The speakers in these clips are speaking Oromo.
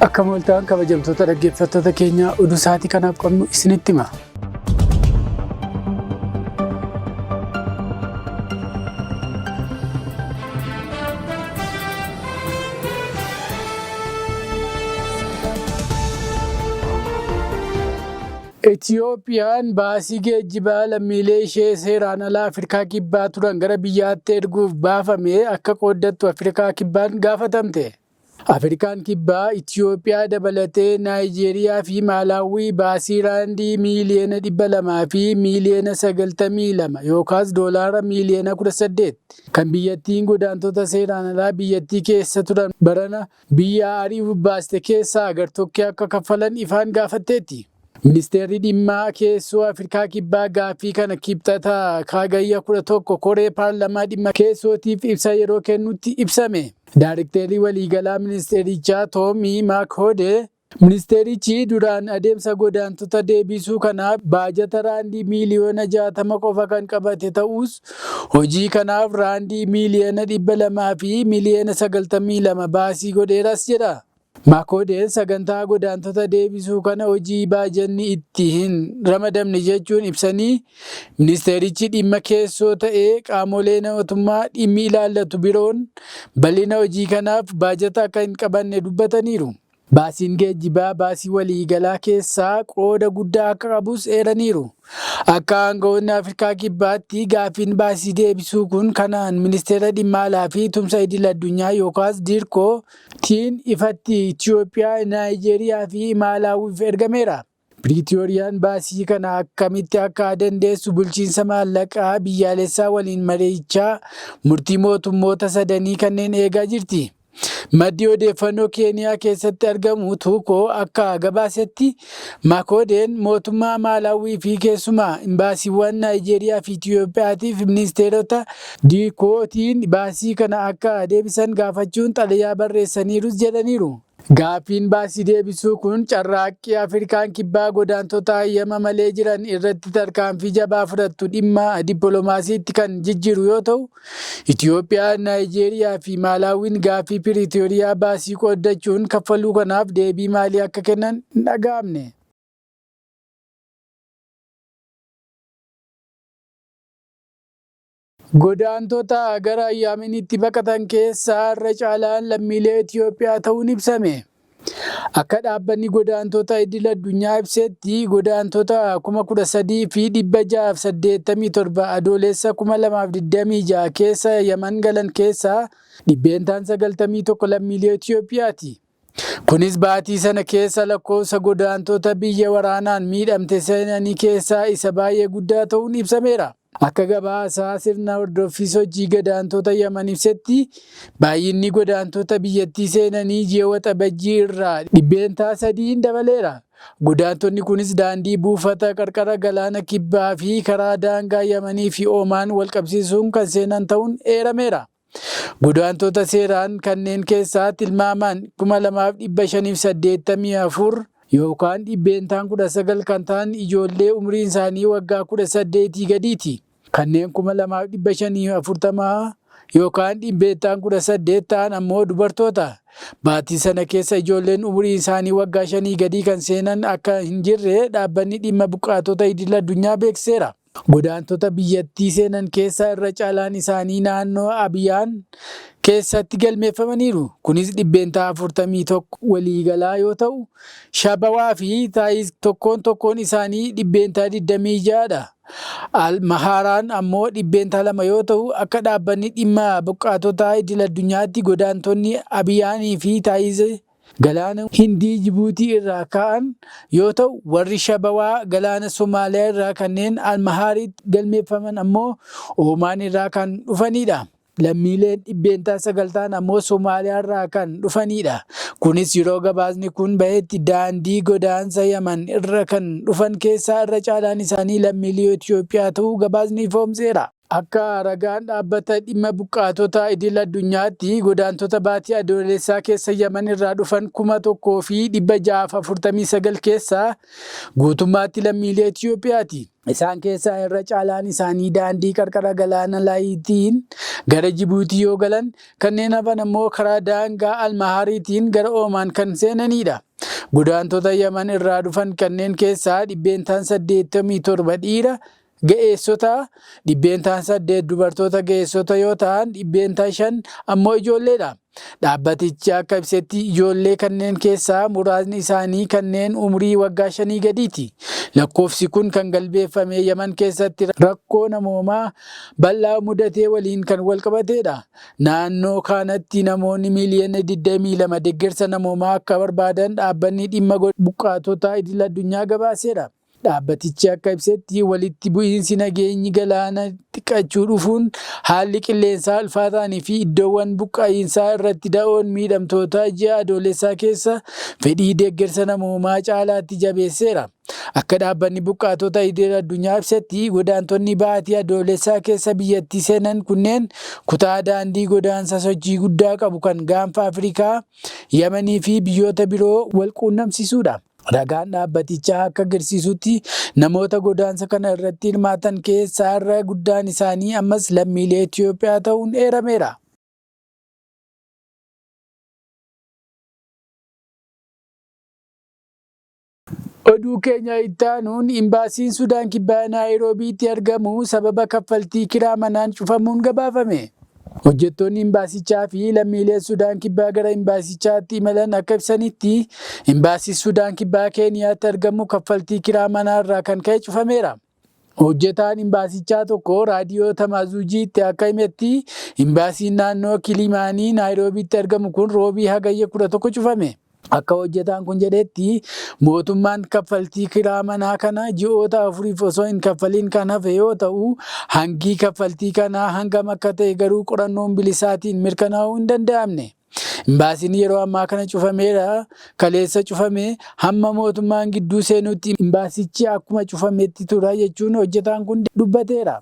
Akkam ooltan kabajamtoota dhaggeeffattoota keenya, oduu sa'aatii kanaaf qabnu isinitti hima. Itiyoophiyaan baasii geejjibaa lammiilee ishee seeraan ala Afrikaa Kibbaa turan gara biyyaatti erguuf baafame akka qooddattu Afrikaa Kibbaan gaafatamte. Afrikaan Kibbaa Itiyoophiyaa dabalatee Naayijeeriyaa fi Maalaawwii baasii Raandii miiliyoona 200 fi miiliyoona 92 yookaas doolaara miiliyoona 18 kan biyyattiin godaantota seeraan alaa biyyattii keessa turan barana biyyaa ari'uuf baaste keessaa gartokkee akka kaffalan ifaan gaafatteetti. Ministeerri Dhimma Keessoo Afrikaa Kibbaa gaaffii kana Kibxata Hagayya 11 koree paarlamaa dhimma keessootiif ibsa yeroo kennutti ibsame. Daarikteerri waliigalaa ministeerichaa Toomii Maakhoodee, ministeerichi duraan adeemsa godaantota deebisuu kanaaf baajata raandii miiliyoona 60 qofa kan qabate ta'us, hojii kanaaf raandii miiliyoona 200 fi miiliyoona 92 baasii godheeras jedha. Maakoodeen sagantaa godaantota deebisuu kana hojii baajanni itti hin ramadamne jechuun ibsanii, ministeerichi dhimma keessoo ta'ee qaamolee mootummaa dhimmi ilaallatu biroon bal'ina hojii kanaaf baajata akka hin qabanne dubbataniiru. Baasiin geejjibaa baasii waliigalaa keessaa qooda guddaa akka qabus eeraniiru. Akka aanga'oonni Afrikaa Kibbaatti gaaffiin baasii deebisuu kun kanaan ministeera dhimma alaa fi tumsa idil addunyaa yookaas Diirkoo tiin ifatti Itiyoophiyaa, Naayijeeriyaa fi Maalaawwiif ergameera. Piriitooriyaan baasii kana akkamitti akka dandeessu bulchiinsa maallaqaa biyyaalessaa waliin mari'achaa murtii mootummoota sadanii kanneen eegaa jirti. Maddi odeeffannoo Keeniyaa keessatti argamu Tuukoo akka gabaasetti, Makoodeen mootummaa Maalaawwii fi keessumaa imbaasiiwwan Naayijeeriyaa fi Itiyoophiyaatiif ministeerota Diikootiin baasii kana akka deebisan gaafachuun xalayaa barreessaniirus jedhaniiru. Gaaffiin baasii deebisuu kun carraaqqii Afrikaan Kibbaa godaantota hayyama malee jiran irratti tarkaanfii jabaa fudhattu dhimma dippiloomaasiitti kan jijjiiru yoo ta'u, Itiyoophiyaan, Naayijeeriyaa fi Maalaawwiin gaaffii Piriitooriyaa baasii qooddachuun kaffaluu kanaaf deebii maalii akka kennan hin dhaga'amne. Godaantota gara Yamanitti baqatan keessaa irra caalaan lammiilee Itiyoophiyaa ta'uun ibsame. Akka dhaabbanni godaantota idil addunyaa ibsetti, godaantota 13,687 Adoolessa 2026 keessa Yaman galan keessaa dhibbeentaan 91 lammiilee Itiyoophiyaati. Kunis baatii sana keessa lakkoofsa godaantota biyya waraanaan miidhamte seenanii keessaa isa baay'ee guddaa ta'uun ibsameera. Akka gabaasaa sirna hordoffii sochii godaantota Yaman ibsetti, baay'inni godaantota biyyattii seenanii ji'a Waxabajjii irraa 3% dabaleera. Godaantonni kunis daandii buufata qarqara galaana Kibbaa fi karaa daangaa Yamanii fi Omaan walqabsiisuun kan seenan ta'uun eerameera. Godaantota seeraan kanneen keessaa tilmaamaan 2,584 yookaan dhibbeentaan 19 kan ta'an ijoollee umriin isaanii waggaa 18 gadiiti. Kanneen 2,540 yookaan dhibbeentaan 18 ta'an ammoo dubartoota. Baatii sana keessa ijoolleen umriin isaanii waggaa 5 gadii kan seenan akka hin jirre dhaabbanni dhimma buqqaatota idil addunyaa beeksiseera. Godaantota biyyattii seenan keessaa irra caalaan isaanii naannoo Abiyaan keessatti galmeeffamaniiru. Kunis 41% waliigalaa yoo ta'u, Shabawaa fi Taayiz tokkoon tokkoon isaanii 26% dha. Al-Mahaaraan ammoo 2% yoo ta'u, akka dhaabbanni dhimma buqqaatotaa idil addunyaatti godaantonni Abiyaanii fi Taayiz Galaana Hindii Jibuutii irraa ka'an yoo ta'u, warri Shabawaa galaana Somaaliyaa irraa kanneen Al-Mahaariitti galmeeffaman ammoo Oomaan irraa kan dhufanidha. Lammiileen 9% ta'an ammoo Somaaliyaa irraa kan dhufanidha. Kunis yeroo gabaasni kun bahetti daandii godaansa Yaman irra kan dhufan keessaa irra caalaan isaanii lammiilee Itoophiyaa ta'uu gabaasni ifoomseera. Akka ragaan dhaabbata dhimma buqqaatota idil addunyaatti, godaantota baatii Adoolessaa keessa Yaman irraa dhufan 1649 keessaa guutummaatti lammiilee Itoophiyaati. Isaan keessaa irra caalaan isaanii daandii qarqara galaana Laayitiin gara Jibuutii yoo galan, kanneen hafan ammoo karaa daangaa Almahaariitiin gara Oomaan kan seenanidha. Godaantota Yaman irraa dhufan kanneen keessaa 87% dhiira ga'eessota, 8% dubartoota ga'eessota yoo ta'an, 5% ammoo ijoolleedha. Dhaabbatichi akka ibsetti, ijoollee kanneen keessaa muraasni isaanii kanneen umurii waggaa 5 gadiiti. Lakkoofsi kun kan galmeeffame Yaman keessatti rakkoo namoomaa bal'aa mudatee waliin kan walqabatedha. Naannoo kanatti namoonni miiliyoona 22 deeggarsa namoomaa akka barbaadan dhaabbanni dhimma buqqaatota idil addunyaa gabaaseera. Dhaabbatichi akka ibsetti, walitti bu'iinsi nageenyi galaana xiqqachuu dhufuun, haalli qilleensaa ulfaataanii fi iddoowwan buqqaa'iinsaa irratti da'oon miidhamtoota ji'a Adoolessaa keessa fedhii deeggarsa namoomaa caalaatti jabeesseera. Akka dhaabbanni buqqaatota idil addunyaa ibsetti, godaantonni baatii Adoolessaa keessa biyyattii seenan kunneen kutaa daandii godaansa sochii guddaa qabu kan gaanfa Afrikaa, Yamanii fi biyyoota biroo wal quunnamsiisudha. Ragaan dhaabbatichaa akka agarsiisutti, namoota godaansa kana irratti hirmaatan keessaa irra guddaan isaanii ammas lammiilee Itoophiyaa ta'uun eerameera. Oduu keenya itti aanuun, Imbaasiin Sudaan Kibbaa Naayiroobiitti argamu sababa kaffaltii kiraa manaan cufamuun gabaafame. Hojjettoonni imbaasichaa fi lammiileen Sudaan Kibbaa gara imbaasichaatti imalan akka ibsanitti, imbaasiin Sudaan Kibbaa Keeniyaatti argamu kaffaltii kiraa manaa irraa kan ka'e cufameera. Hojjetaan imbaasichaa tokko raadiyoo Tamaazuujiitti akka himetti, imbaasiin naannoo Kilimaanii Naayiroobiitti argamu kun Roobii Hagayya 11 cufame. Akka hojjetaan kun jedhetti, mootummaan kaffaltii kiraa manaa kana ji'oota 4f osoo hin kaffaliin kan hafe yoo ta'u, hangi kaffaltii kanaa hangam akka ta'e garuu qorannoon bilisaatiin mirkanaa'uu hin danda'amne. Imbaasiin yeroo ammaa kana cufameera, kaleessa cufame, hamma mootummaan gidduu seenutti imbaasichi akkuma cufametti tura jechuun hojjetaan kun dubbateera.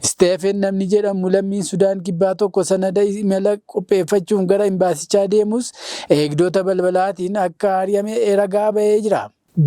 Isteefen namni jedhamu lammiin Sudaan Kibbaa tokko sanada imala qopheeffachuuf gara imbaasichaa deemus eegdota balbalaatiin akka ari'ame ragaa bahee jira.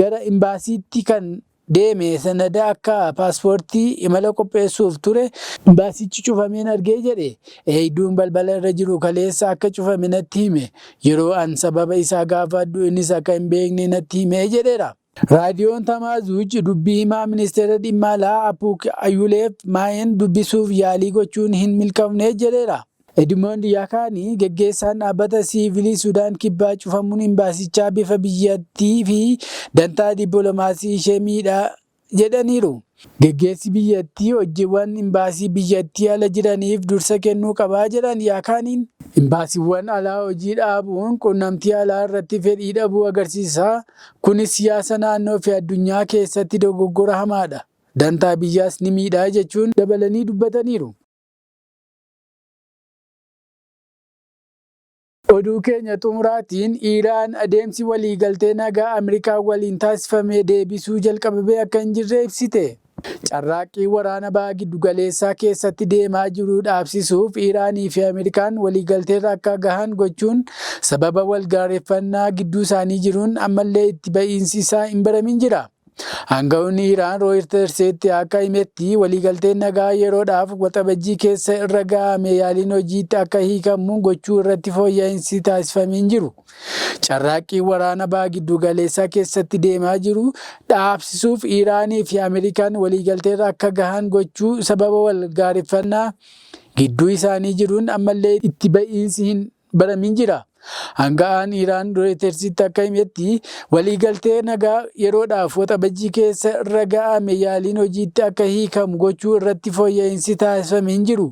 Gara imbaasiitti kan deeme sanada akka paaspoortii imala qopheessuuf ture, imbaasichi cufameen argee jedhe. Eegduun balbala irra jiru kaleessa akka cufame natti hime. Yeroo an sababa isaa gaafadhu innis akka hin beekne natti hime jedheera. Raadiyoon Tamaazuuj dubbii himaa ministeera dhimma alaa Apuuk Ayuleef Maayeen dubbisuuf yaalii gochuun hin milkoofne jedheera. Edmond Yaakaanii, geggeessaan dhaabbata siivilii Sudaan Kibbaa, cufamuun imbaasichaa bifa biyyattii fi dantaa dippiloomaasii ishee miidha jedhaniiru. Geggeessi biyyattii hojiiwwan imbaasii biyyattii ala jiraniif dursa kennuu qabaa jedhan Yaakaaniin. Imbaasiiwwan alaa hojii dhaabuun quunnamtii alaa irratti fedhii dhabuu agarsiisa. Kunis siyaasa naannoo fi addunyaa keessatti dogoggora hamaadha. Dantaa biyyaas ni miidha jechuun dabalanii dubbataniiru. Oduu keenya xumuraatiin, Iraan adeemsi waliigaltee nagaa Ameerikaa waliin taasifame deebisuu jalqabamee akka hin jirre ibsite. Carraaqqii waraana baha giddugaleessaa keessatti deemaa jiru dhaabsisuuf Iraanii fi Ameerikaan waliigalteerra akka gahan gochuun sababa walgaarreffannaa gidduu isaanii jiruun ammallee itti ba'iinsi isaa hin baramin jira. Aanga'oonni Iraan Rooyitersitti akka himetti, waliigalteen nagaa yeroodhaaf Waxabajjii keessa irra gahame yaaliin hojiitti akka hiikamu gochuu irratti fooyya'insi taasifamee hin jiru. Carraaqqii waraana baha giddugaleessaa keessatti deemaa jiru dhaabsisuuf Iraanii fi Ameerikaan waliigalteerra akka gahan gochuu sababa walgaarreffannaa gidduu isaanii jiruun ammallee itti ba'iinsi hin baramin jira. Aanga'aan Iraan Rooyitersitti akka himetti, waliigaltee nagaa yeroodhaaf Waxabajjii keessa irra ga'ame yaaliin hojiitti akka hiikamu gochuu irratti fooyya'insi taasifame hin jiru.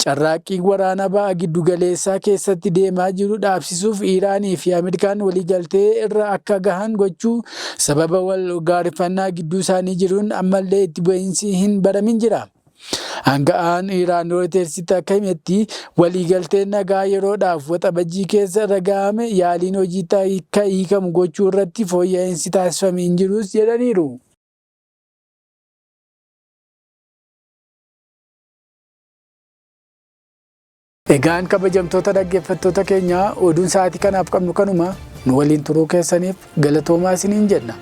Carraaqqii waraana baha giddugaleessaa keessatti deemaa jiru dhaabsisuuf Iraanii fi Ameerikaan waliigaltee irra akka gahan gochuu sababa wal gaarreffannaa gidduu isaanii jiruun ammallee itti ba'iinsi hin baramin jira. Aanga'aan Iraan Rooyitersitti akka himetti, waliigalteen nagaa yeroodhaaf Waxabajjii keessa irra ga'ame yaaliin hojiitti akka hiikamu gochuu irratti fooyya'insi taasifame hin jirus jedhaniiru. Egaan kabajamtoota dhaggeeffattoota keenyaa, oduun sa'aatii kanaaf qabnu kanuma. Nu waliin turuu keessaniif galatoomaa isiniin jenna.